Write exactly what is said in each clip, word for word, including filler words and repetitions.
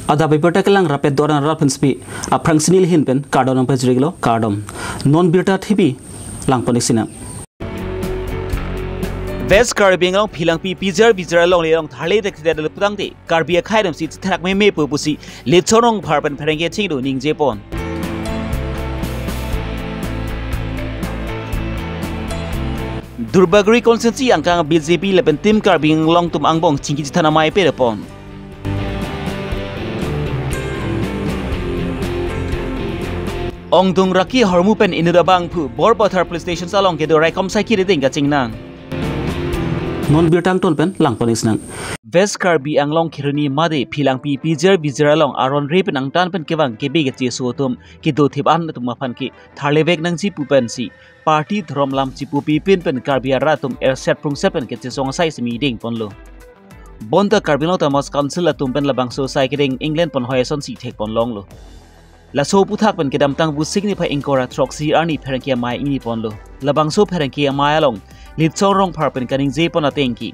Adap abirta kelang rapet doran rat pensepi aphrang si neli ahin pen kardom nangpajirlo, kardom. Non birta thepi langpon-ik sinang. West Karbi Anglong Philangpi P G R V G R alongle along tharle thekthedet putangte Karbi akhei atum si chethak meme pu pusi Litsong Rongphar pen pherangke chingdu ningjepon. Duarbagori constituency angkang B J P lapen Team Karbi Anglong atum angbong chingki chethan amei pepon. Ongdung raki ahormu pen inut abangphu Borpathar Police Station along kedo raikom saikiri ding kachingnang. Non birta angton pen langpon-ik sinang. West Karbi Anglong Kheroni mate Philangpi P G R V G R along aron re pen angtan pen kevang kebe kacheso atum kedo thip an atum aphan ke tharlevek nangji pu pensi party dhorom alam chipupi pin pen Karbi arat atum erset prungset pen kachesong asai semi dengponlo. Bonta Karbi Anglong Autonomous Council atum pen labangso asai kedeng inglen ponhoi asonsi thekpon longlo. Laso aputhak pen kedamtang Vosik niphai ingkoi ra throksi arni pherangke amei ingniponlo. Labangso pherangke amei along Litsong Rongphar pen kaningjepon ateng ke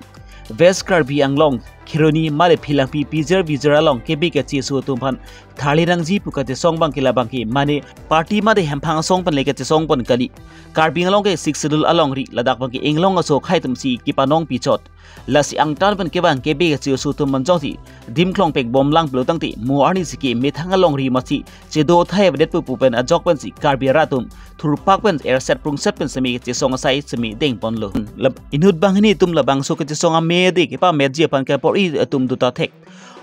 West Karbi Anglong Kheroni mate Philangpi P G R V G R along kebe kacheso atum aphan tharle nangji pu kachesong abangke labangke mane party mate hemphang asong pen le kachesongpon kali. Karbi Anglong ke Sixth Schedule alongri, ladak abangke inglong aso akhei atum si kepanong pichot. Lasi angtan pen kevang kebe kacheso atum anjongsi dim klong pek bomlang pulotangte mo arni si ke methang alongri masi chedo thai avedet pu pu pen ajok pensi Karbi arat atum thurpak pen erset prungset pen semi kachesong asai semi dengponlo. Lab-, inut banghini atum labangso kachesong amede kepametji aphan kapor-i atum dota thek.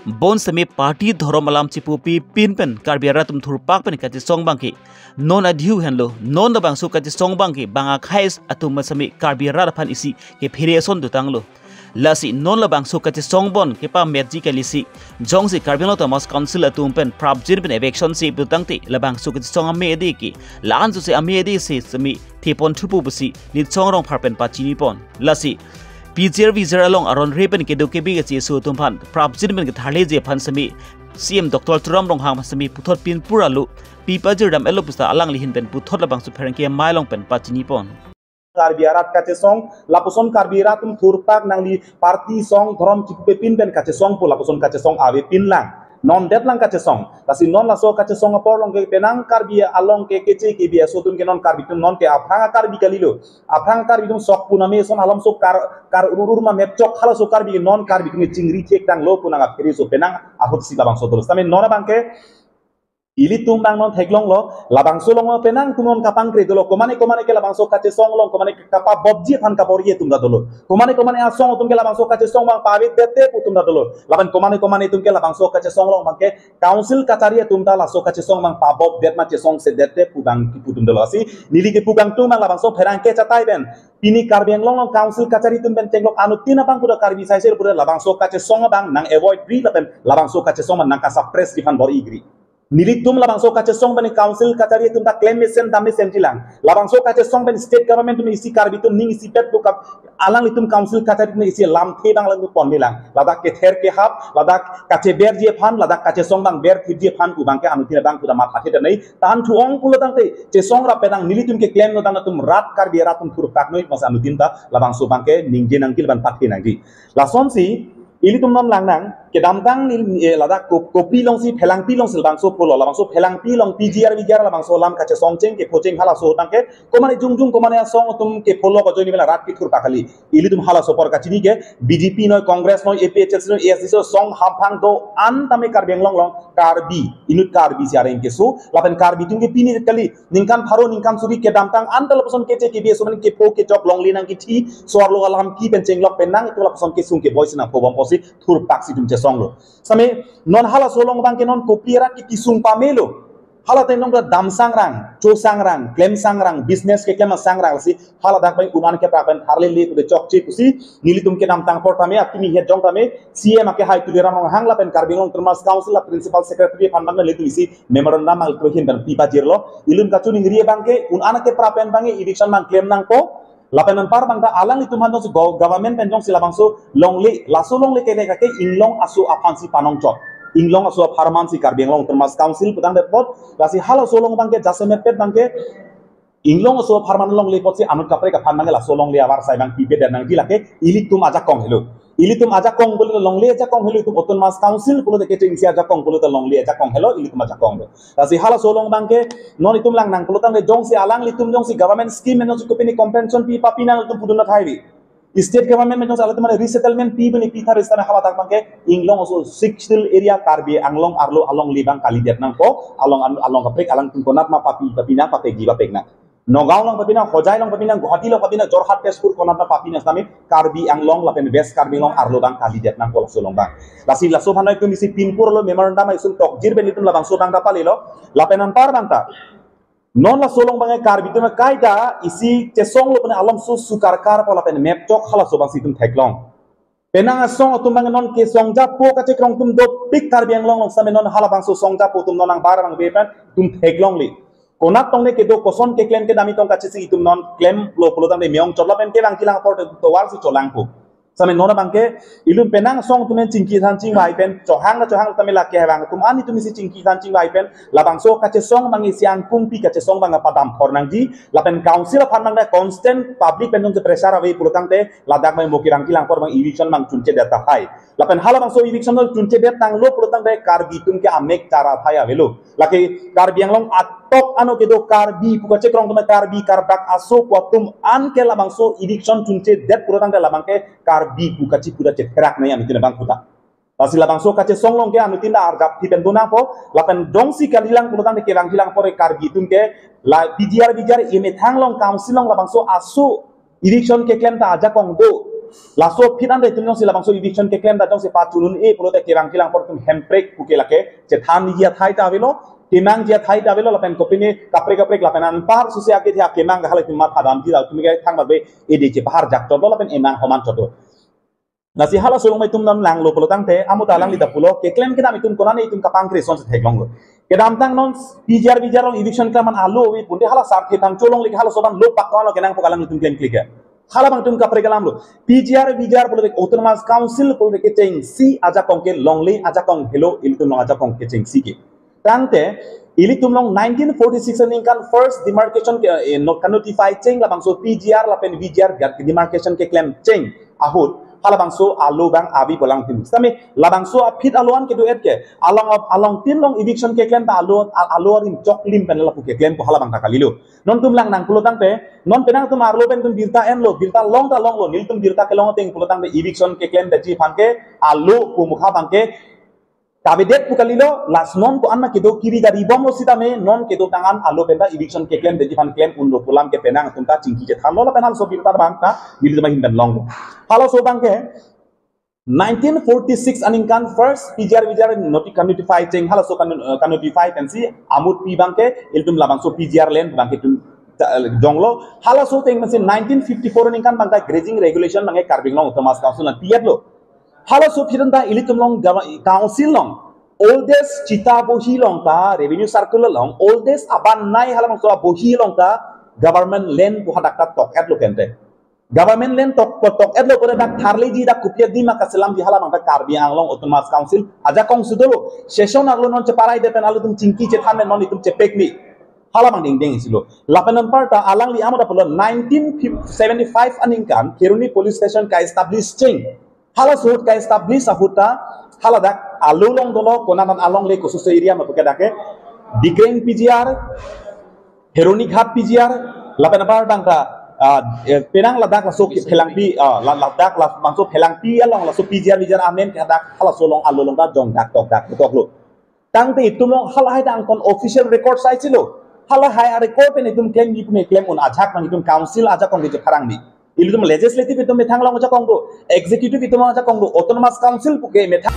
Bonsitame party dhorom alam chipupi pin pen Karbi arat atum thurpak pen kachesong abangke non adiu henlo, non labangso kachesong abangke bang akhei atum semi Karbi arat aphan isi kephere ason dotanglo. Lasi non labangso kachesong bon kepametji kalisi, jongsi Karbi Anglong Autonomous Council atum pen prapjin pen eviction si putangte labangso kachesong amede ke la-an sose amede si semi theponthu pu pusi Litsong Rongphar pen pachinipon. Lasi P G R V G R along aron re pen kedo kebe kacheso atum aphan prapjin pen ketharleji aphan semi C M Doctor Tuliram Ronghang semi puthot pin pura lo pipajirdam elo pusta alangli ahin pen puthot labangso pherangke amei along pen pachinipon. Karbi arat kachesong, lapuson Karbi arat atum thurpak nangli party song dhorom chipupi pin pen kachesong pu lapuson kachesong avepin lang. Non detlang kachesong. Lasi non laso kachesong apor along ke penang Karbi along ke keche kebe aso atum ke non Karbi atum non ke aphrang a-Karbi kalilo. Aphrang a-Karbi atum sok puname son alam so kar, kar urur ma mepchok halaso Karbi non Karbi atum ke chingri thek tanglo pu nang aphere so penang ahut si labangso dolo. Sitame non abangke ilitum abang non theklonglo, labangso along penang atum non kapangkre dolo, komane komane ke labangso kachesong along, komane kapabobji aphan kapor-i atum ta dolo. Komane komane asong atum ke labangso kachesong abang pavedetde pu atum ta dolo. Lapen komane komane atum ke labangso kachesong along abangke council kachari atum ta laso kachesong abang pabobdet ma chesongsedetde pu abang kipu atum dolo. Lasi neli kipu abang atum abang labangso pherangke chatai pen pini Karbi Anglong along council kachari atum pen chenglok anuttin abang pura Karbi saisel pura labangso kachesong abang nang avoid ri lapen labangso kachesong abang nang kasuppress ri aphan bor-igri. Nelitum labangso kachesong pen council kachari atum ta klem mesen dam mesenji lang. Labangso kachesong pen state government atum isi Karbi atum ning isipet bukap alanglitum council kachari atum isi lamthe abang alangtum ponji lang. Ladak kether kehap, ladak kacheberji aphan, ladak kachesong abang berthipji aphan pu abangke anuttin abang pu ta mathathe ta nai. Tahan thu-ong pulotangte chesong ra penang nelitum keklem lo tang atum rat Karbi arat atum thurpak noi mas anuttin ta labangso abangke ningje nangji lapen pathe nangji. Lasonsi ilitum non langnang, kedamtang neli, eh, ladak Ko-, Kopili alongsi Phelangpi alongsi labangso pulo, labangso Phelangpi along P G R V G R labangso alam kachesong cheng kepho cheng halaso abangke, komane jongjong komane asong atum kepho lo ko ajoine mela rat kethurpak kali. Ilitum halaso apor kachini ke, B J P noi, Congress noi, A P H L C noi, A S D C noi, song hamphang do-an tame Karbi Anglong along, Karbi, inut Karbi si areng keso, lapen Karbi atum ke pini kali, ningkan pharo, ningkan suri kedamtang an ta lapuson keche kebe aso mane kepho kechok longle nangkithi, so-arlo alam ki pen chenglok penang itum lapuson kesung keboi si nangpho bom pusi thurpak si itum chesonglo. Sitame non halaso along abangke non Kopili arat ke kesung pamelo. Hala ateng nong ta dam sangrang, cho sangrang, klem sangrang, business keklem sangrang si hala dak abang un-an ke prapjin tharlele pude chokche pusi nelitum kedamtang apor tame apini het jong tame C M akehai Tuliram Ronghang lapen Karbi Anglong Autonomous Council a Principal Secretary aphan abang nelitum isi memorandum abang ilitum ahin pen pipajirlo. Ilitum kachiningri abangke un-an ke prapjin abangke eviction abang klem nangpo. Lapen anpar abang ta alanglitum aphan jongsi go-, government pen jongsi labangso longle, laso longle kelek ake inglong aso aphan si panongchot. Inglong aso apharman si Karbi Anglong Autonomous Council putangdet apot, lasi halaso along abangke jasemet pet abangke inglong aso apharman longle apotsi anut kaprek aphan abangke laso longle avarsai abang pipedet nangji lake ilitum ajakong helo. Ilitum ajakong pulote longle ajakong helo, itum Autonomous Council pulote kechengsi ajakong pulote longle ajakong helo, ilitum ajakong do. Lasi halaso along abangke non itum lang nang pulotangte jongsi alanglitum jongsi government scheme jongsi kopine compensation pi papi nang itum pudun athai vi. State government jongsi alanglitum mane resettlement pi bini pi thar istana haladak abangke inglong aso Sixth Schedule area Karbi Anglong arlo alongle abang kalidet nangpo, along along kaprek alangtum konat ma papi papi nang, papegi papek nang. Nagaon along papi nang, Hojai along papi nang, Guwahati along papi nang, Jorhat, Tezpur konat ma papi nang sitame Karbi Anglong lapen West Karbi Anglong arlo abang kalidet nangpo laso along abang. Lasi laso aphan itum isi pinpur lo memorandum isum tokjir pen itum labangso abang ta palilo, lapen anpar abang ta. Non laso along abang Karbi atum kaita isi chesonglo pen along su sukar karpo lapen map chok halaso abangsi itum theklong. Penang asong atum abang non kesongjapo kachekrong atum dopik Karbi Anglong along sitame non halabangso songjapo atum non angbong abang bepan itum theklongle. Konat tong ne kedo koson keklem kedam itong kachisi itum non klemlo pulotangte me-ong chotlo pen kevang kelang apor tovar si cholangpo. Sitame non abangke ilitum penang asong atum pen chingki than chingvai pen chohang na chohang tame lake hevang atum an itum isi chingki than chingvai pen labangso kachesong abang isi angkung pi kachesong abang padam thor nangji lapen council aphan abang ta constant public pen jongsi pressure ave pulotangte ladak abang mo kevang kelang apor abang eviction abang chunchedet tahai. Lapen halabangso eviction abang chunchedet tanglo pulotangte Karbi atum ke amek chara thai avelo. Lake Karbi Anglong atok ano kedo Karbi pu kachekrong atum Karbi Karbak aso pu atum an ke labangso eviction chunchedet pulotangte labangke Karbi pu kachi pu ta chetherak nai anutin abang pu ta. Lasi labangso kachesong along ke anutin ta arjap thi pen do nangpo, lapen jongsi kalilang pulotangte kevang kelang apor Karbi atum ke la P G R V G R emethang along council along labangso aso eviction keklem ta ajakong do. Laso aphi tangte itum jongsi labangso eviction keklem ta jongsi pachun un-e pulote kevang kelang apor atum hemprek puke lake chethanji athai ta avelo, kemangji athai ta avelo lapen kopine kaprek kaprek lapen anpar susi ake thia kemang kahal itum matha damji ta itum ke thang babe ede chepahar jak chotlo lapen emang homan chotlo. Lasi halaso along itum non langlo pulotangte amo ta alangli ta pulo keklem kedam itum konane itum kapangkre asonsi theklonglo. Kedamtang non P G R V G R along eviction keklem an alo ave pute hala sarthe thang cholongle halaso abang lo pakka lo kenangpo alanglitum klemkle ke. Halabang itum kaprek alam lo. P G R V G R pulote Autonomous Council pulote kechengsi ajakong ke longle ajakong helo ilitum along ajakong kechengsi ke. Tangte ilitum along nineteen forty-six aningkan first demarcation ke eh, no- ka-notify cheng labangso P G R lapen V G R gat demarcation keklem cheng ahut halabangso alo abang ave pu alangtum. Sitame labangso aphi alo an kedo-et ke along along tin along eviction keklem ta alo alo arim choklim pen lapu keklempo halabang ta kalilo. Non itum lang nang pulotangte non penang itum arlo pen itum birta enlo, birta long ta longlo, nelitum birta kelong ateng pulotangte eviction keklemdetji aphan ke alo pu mukha abangke kavedet pu kalilo, lasi non ko-an ma kedo kiri gari bomlo sitame non kedo tang an alo pen ta eviction keklemdetji aphan klem unlo pu alam ke penang atum ta chingki chethanlo lapen halaso birta abang ta nelitum ahin pen longlo. Halaso abangke nineteen forty-six aningkan first P G R V G R noti- ka-notify cheng halaso ka-, eh, ka-notify pensi amut pi abangke ilitum labangso P G R land abangke itum ta- eh, jonglo. Halaso ateng pensi nineteen fifty-four aningkan abangke grazing regulation abangke Karbi Anglong Autonomous Council nang pi-etlo. Halaso aphi tangte ilitum along gava- council along oldest chita bohi along ta revenue circle along oldest aban nei halabangso abohi along ta government land pu hadak ta tok-etlo kente. Government land tok tok tok-etlo pore dak tharleji dak kopi adim ma kaselamji halabang ta Karbi Anglong Autonomous Council ajakong si dolo. Session arlo non cheparai det pen alutum chingki chethan pen non itum chepekmi. Halabang dingding isi lo. Lapen anpar ta alangli amo ta pulo nineteen seventy-five aningkan Kheroni police station ka-establish cheng. Halaso ahut ka-establish ahut ta haladak alo along dolo konat an alongle kososo area ma puke dake Dikreng P G R, Kheroni Ghat P G R, lapen anpar tangka ah, eh, penang ladak laso ke Phelangpi ah, la- ladak labangso Phelangpi along laso P G R V G R amen ke hadak halaso along alo along ta jongdak tokdak toklo. Tangte itum along halahai ta angkon official record saisi lo. Halahai a-record pen itum klemji pu me klem un ajak abang itum council ajakong ke chepharangmi. Ilitum legislative itum methang along ajakong do, executive itum along ajakong do, Autonomous Council puke methang.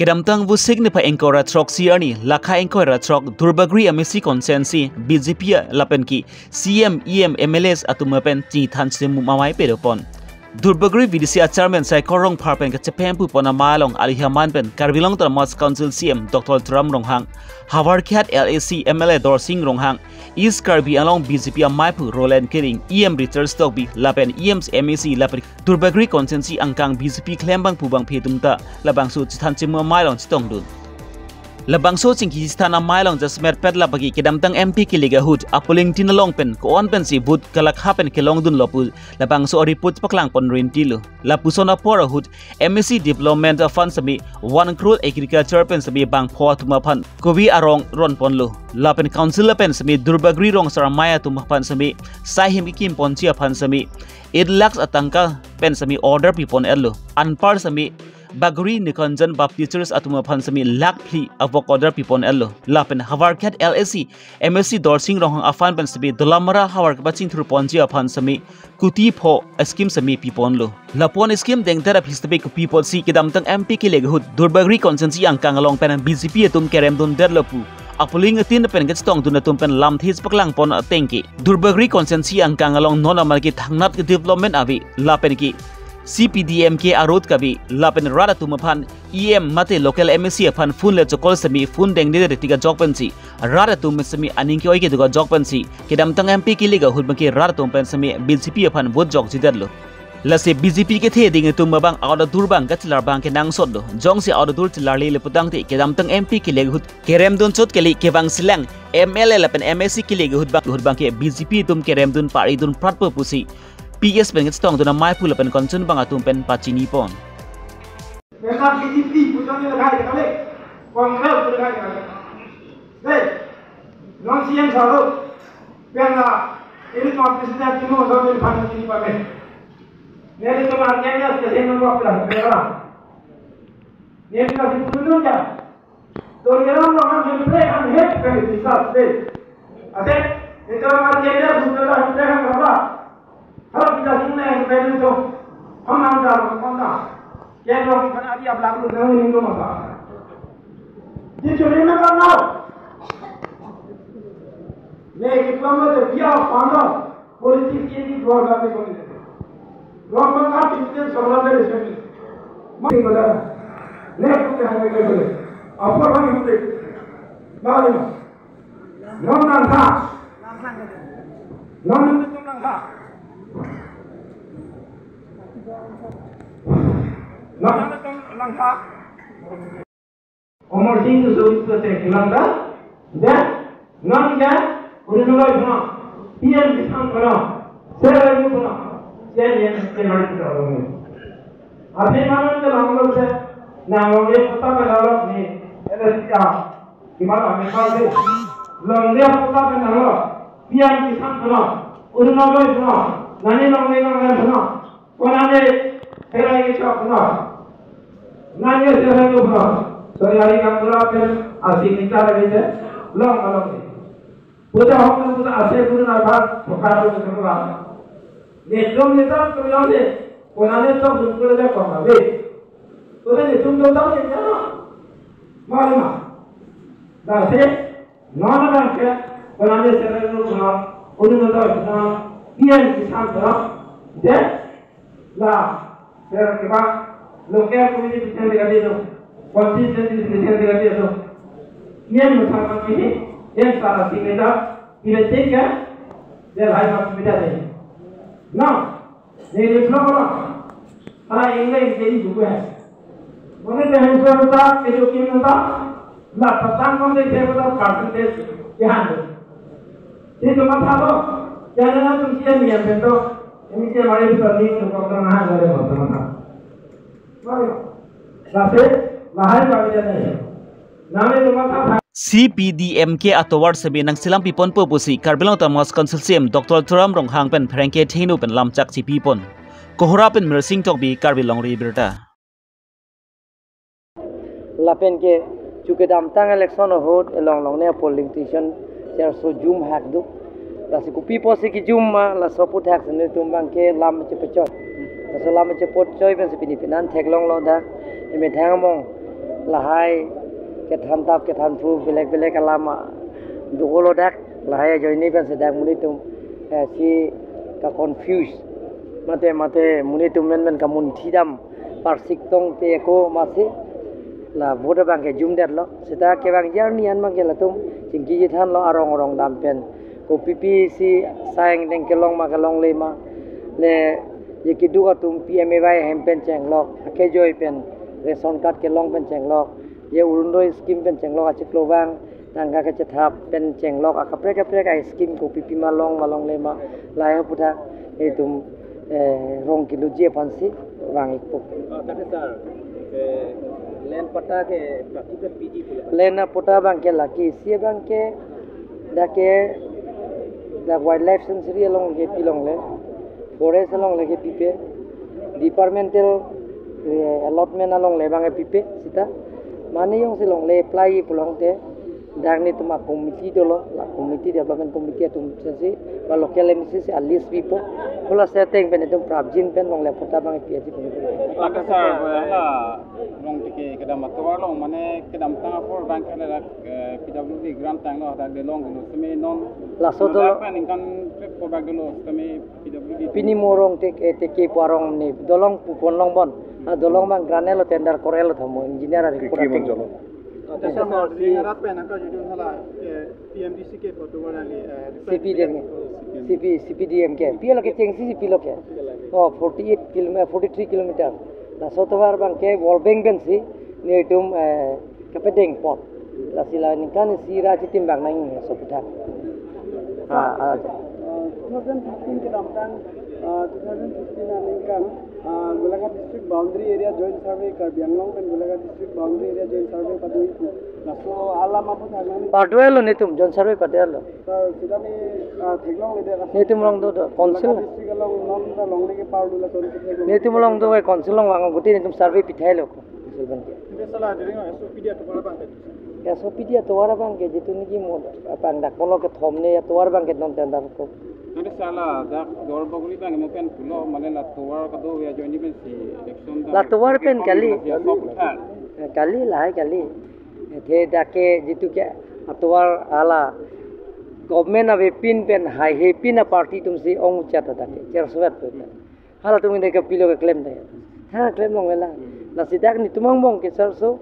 Kedamtang Vosik niphai ingkoi ra throksi arni, lakha ingkoi ra throk Duarbagori M A C constituency B J P lapen ke C M, E M, M L As atum pen chingthan chimum amei pedopon. Duarbagori V D C a-chairman Saikor Rongphar pen kachephem pupon amei along ali haman pen Karbi Anglong Autonomous Council C M Doctor Tuliram Ronghang, havar kihat L A C M L A Dorsing Ronghang, East Karbi Anglong B J P ameiphu Roland Kering, E M Richard Tokbi, lapen E M, M A C, lapen Duarbagori constituency angkang B J P klembangphu bangphi atum ta labangso chingthan chimum amei along chetongdun. Labangso chingki chethan amei along jasemet pet labagi kedamtang M P kilik ahut apolling tin along pen ko-an pensi vote kalakha pen kelongdunlo pu labangso ariput paklang pon rintilo. Lapuson apor ahut M A C development fund semi one crore, agriculture pen semi bangpho atum aphan kove arong ron ponlo. Lapen council pen semi Durbagri Rongsar Amei atum aphan semi sai hem kekim ponji aphan semi eight lakhs atangka pen semi order pi pon etlo. Anpar semi Bagori Nikonjan Baptist Church atum aphan semi lakh phli a work order pi pon etlo. Lapen Howraghat L A C M A C Dorsing Ronghang aphan pen semi Dolamara havar kepachingthur ponji aphan semi kuti pho scheme semi pi ponlo. Lapu-an scheme dengter aphi semi kopi apotsi kedamtang M P kilik ahut Durbagri constituency angkang along pen B J P atum kerem dundetlo pu apolling tin pen kachetongdun atum pen lamthe paklang pon atengke. Durbagri constituency angkang along non amal ke thangnat ke development ave lapen ke C P D M K arut kave lapen rat atum aphan E M mate local M A C aphan phone le chokol semi phone dengde de tik ajok pensi rat atum semi aning ke-oi keduk ajok pensi kedamtang M P kilik ahut abangke rat atum pen semi B J P aphan vote jokjidetlo. Lasi B J P kethe ding atum abang out adur abang kachelar abangke nangsotlo. Jongsi out adur chelarle le putangte kedamtang M P kilik ahut kerem dunchot kali kevang silang M L A lapen M A C kilik ahut abang, ahut abangke B J P atum kerem dun pari dun pratpo pusi P S pen kachetongdun amei aphu lapen koncern abang atum pen pachini pon. Penang B J P pu jong ni lahai kali, Congress pu lahai kali. Dei, non C M salo, penang, ini cuma president cuma satu yang paling tinggi pakai. Neli cuma kena sekian waktu lah, berapa? Neli kasih putun ya. Doniram lo ham hemprek ham hep kami bisa se. Ate, ito mar kenya bukan lah hemprek ham apa? Kalau kita sini hemprek itu, ham ham dah, ham dah. Kenya kita adi ablak lu kami ini masa. Di curi na kan na. Ne kita mah dia pandang. Politik ini keluarga ke politik. Keluarga kan itu sekolah dari sini. Mari pada. Ne kita hanya ke boleh. Apa lagi boleh? Mari. Non langkha. Non itu langkha. Non itu langkha. Omor Sing Susu itu te kilang ta, dan non ya, uri nolai puna, P M Kisan puna, Sera Yu puna, Sera Yu puna, Sera Yu puna. Abhi manan ke long lo se, na long ye pota pe long lo ni, L S T A, kimana me kal de, long ye pota pe long lo, P M Kisan puna, uri nolai puna, nani long ye long ye puna. Konane serai kechok no. Nane serai lo no. Sorry, hari kamu lapen asing ni cara gitu. Long, long ni. Puja hok ni puja asing guru na bhag, bhag tu ni semua. Ni dum ni tam tu yang ni. Konane tu dum tu le kong na be. Puja ni dum tu tam ni ya. Mari ma. Dah se. Non abangke, konane serai lo no, unu no no, P M Kisan to, de, la, serai ke ba, local community Kisan de kali to, constituency Kisan de kali to, P M Kisan kami, P M Kisan kami de, ile tika, de lahai kami de. No, Neli vlog lo. Ala ingle ingle ibu ko hai. Mane de hai so ta ke jo kim ta. La patang kon de ke ta percentage ke han. Ye to matha lo. Kya na tum kiya niya pe to. Ini ke mare to ni to ko na ha gare ko matha. Mare. Lasi, lahai kami de nahi. Nami cuma tha. C P D M K atovar semi nangselam pi ponpo pusi Karbi Anglong Autonomous Council C E M Doctor Tuliram Ronghang pen pherangke thengno pen lamchak chipi pon. Kohora pen Mirsing Tokbi, Karbi Longri Abirta. Lapen ke chu kedamtang election ahut along along ne polling station cherso jum hak do. Lasi kopi pusi kejum ma, laso aphuthak si nelitum abangke lam chepechoi. Laso lam chepechoi pensi pini penan theklonglo dak. Emethang among lahai kethan tap kethan phu belek belek alam, ah, dokoklo dak. Lahai ajoine pensi dak monit atum, eh, si ka-confuse. Mate mate monit atum menmen kamunthi dam. Parsik tong te ako masi la vote abangke jumdetlo. Seta kevang arni an abangke latum chingki chethanlo arong arong dam pen. Kopi pusi sang deng kelong ma kelongle ma. Le ye keduk atum P M A Y hem pen chenglok. Akejoi pen ration card kelong pen chenglok. Ye Orunodoi scheme pen chenglok achiklo abang, tangka kachethap pen chenglok akaprek kaprek a-scheme kopi pima long ma longle ma, lahai aphuthak itum, eh, rong kiloji aphansi vang-ikpo. Ah, tangte sir, eh, land patta ke prapjin pen piji pula? Land apatta abangke lake isi abangke, dak ke, dak wildlife sanctuary along ke pilongle, forest along le ke pipe, departmental, eh, allotment along le abang ke pipe seta. Mane jongsi longle apply pulote, dak netum a-committee dolo, la committee, development committee atum si, ba local M C si a-list pipo. Hala setting pen itum prapjin pen longle patta abang pi aji pen. Tangte sir, hala rong tike kedam atovar along, mane kedamtang apor abangke dak, eh, P W D grant tanglo, dak delong dulu semi non. Laso non dolo. Dak pen ningkan trip ko bak dulu semi P W D. Pini mo rong tike, eh, tike pu arong ne dolong pupon longbom. Ah, dolong abang grant-lo, tender kore-lo tha mo, engineer ari kura teng. Tangte sir, ring arat pen angka judun hala, eh, P M D C ke kotu wala li, eh, C P D M, C P, C P D M ke. Pilo ke chengsi si pilo ke. Oh, forty-eight kilometer, forty-three kilometer. Laso atovar abangke World Bank pensi netum, eh, kapedengpon. Lasi la ningkan isi ra chitimbang nang laso aphuthak. Ah, ah. Uh, two thousand fifteen kedamtang, uh, two thousand fifteen aningkan, uh, Golaghat district boundary area joint survey, Karbi Anglong pen Golaghat district boundary area joint survey pado-ikpo. Laso alam aphuthak nang. Pado-iklo netum, joint survey pado-iklo. Sir, seta ne, ah, theklongledet. Netum along do, do, council. District along non ta longle ke pardu lason ke theklong. Netum along do, eh, council along vang, gute netum survey pithailo ko. Council abangke. Tangte sir, la dering S O P D atovar abangke. S O P D atovar abangke jitu niki mo, apang dak polo kethom ne atovar abangke non tender ko. Tangte sir, la dak Duarbagori abang mo pen pulo, mane la tovar kado ya join ni pensi election dak. La tovar pen kali. Ya, so puthak. Eh, kali lahai kali. Athe dak ke jitu ke atovar hala government avepin pen haihepin a-party atumsi ong-uchat dak ke, cherso-et pen. Halatum indai ke pilo keklem dai. Ha, klem longlelang. Lasi dak netum angbong ke cherso,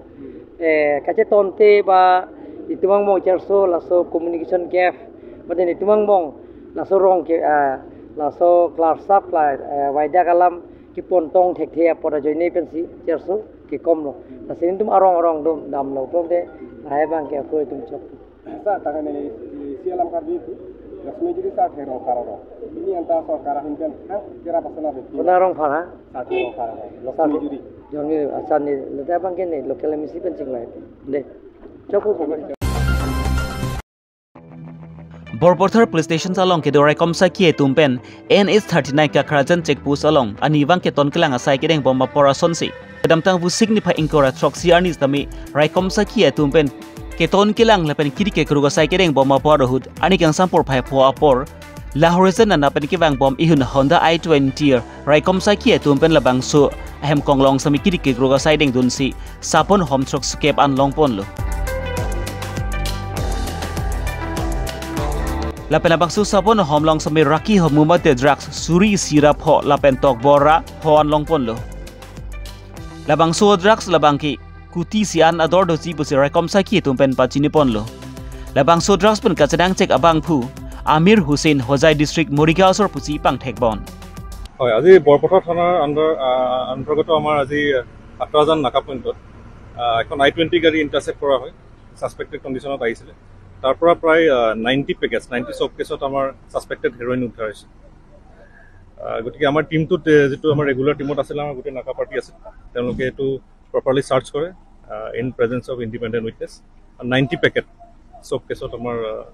eh, kachetonte ba netum angbong cherso, laso communication gap, mate netum angbong laso rong ke, ah, laso klarsap la, eh, waidak alam kepontong thekthe apot ajoine pensi cherso kekomlo. Lasi netum arong arong dum damlo, pulote lahai abangke ako itum chok. Sir, tangte ne isi alam karju tu, Lakshmi Juri sir theklong karo. Pini anta sorkar ahin pen ha kera pasana beti. Kona arong aphan ha? Sir theklong karo. Lakshmi Juri. Jongni asan ni, lata abangke ne local M C pen chinglai. De. Chokpo po. Borpathar Police Station along kedo raikom sakhi atum pen N H thirty-nine Kakrajan check post along arnivang keton kelang asai kedengbom apor asonsi kedamtang Vosik niphai ingkoi ra throksi arni sitame raikom sakhi atum pen keton kelang lapen kiri kekruk asai kedengbom apor ahut arni kangsam porphai pho apor Lahorijan ana pen kevangbom ihun Honda I twenty raikom sakhi atum pen labangso ahem konglong sitame kiri kekruk asai dengdunsi sabon hom throksikep an longponlo. Lapen labangso sabon hom along sitame raki homu mate drugs suri isi ra pho lapen tokbor ra pho an longponlo. Labangso drugs labangke kuti isi an ador doji pusi raikom sakhi atum pen pachiniponlo. Labangso drugs pen kachenangchek abangphu Amir Hussain, Hojai District, Morigaon asor pusi pangthekpon. হয়, আজি বৰপথাৰ থানাৰ আণ্ডাৰ, আহ, অন্তৰ্গত আমাৰ আজি আত্ৰাজান নাকা পইণ্টত, আহ, এখন আই টুৱেণ্টি গাড়ী ইণ্টাৰচেপ্ট কৰা হয়। ছাছপেক্টেড কণ্ডিশ্যনত আহিছিলে। তাৰ পৰা প্ৰায়, আহ, নাইণ্টি পেকেটছ, নাইণ্টি চব কেছত আমাৰ ছাছপেক্টেড হেৰইন উদ্ধাৰ হৈছে। আহ, গতিকে আমাৰ টীমটোত, এ, যিটো আমাৰ ৰেগুলাৰ টীমত আছিলে, আমাৰ গোটেই নাকা পাৰ্টি আছিল, তেওঁলোকে এইটো প্ৰপাৰলি চাৰ্চ কৰে, আহ, in presence of independent witness। আৰু নাইণ্টি পেকেট চব কেছত আমাৰ, আহ,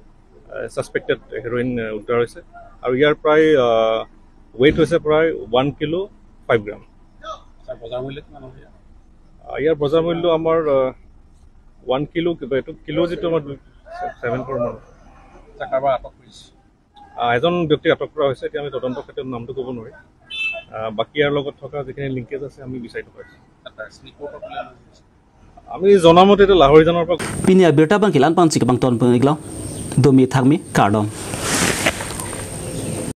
আহ, ছাছপেক্টেড হেৰইন, আহ, উদ্ধাৰ হৈছে। আৰু ইয়াৰ প্ৰায়, আহ, ৱেইট হৈছে প্ৰায় ওৱান কিলো ফাইভ গ্ৰাম। ছাৰ, বজাৰ মূল্য কিমান হ'ব ইয়াৰ? আহ, ইয়াৰ বজাৰ মূল্য আমাৰ, আহ, ওৱান কিলো কিবা, এইটো কিলো যিটো আমাৰ দুই, ছেভেন ক্ৰ'ৰ মান। ছাৰ, কাৰোবাৰ আটক কৰিছে? আহ, এজন ব্যক্তিক আটক কৰা হৈছে। এতিয়া আমি তদন্ত ক্ষেত্ৰত নামটো ক'ব নোৱাৰিম। আহ, বাকী ইয়াৰ লগত থকা যিখিনি লিংকেজ আছে, আমি বিচাৰি থকা হৈছে। আচ্ছা, স্লিপৰ পৰা কোনে আনিছে? আমি জনামতে এইটো লাহৰিজানৰ পৰা। Pini abirta abangke la-an pensi kebang ton pon-iklo. Domi thakmi, kardom.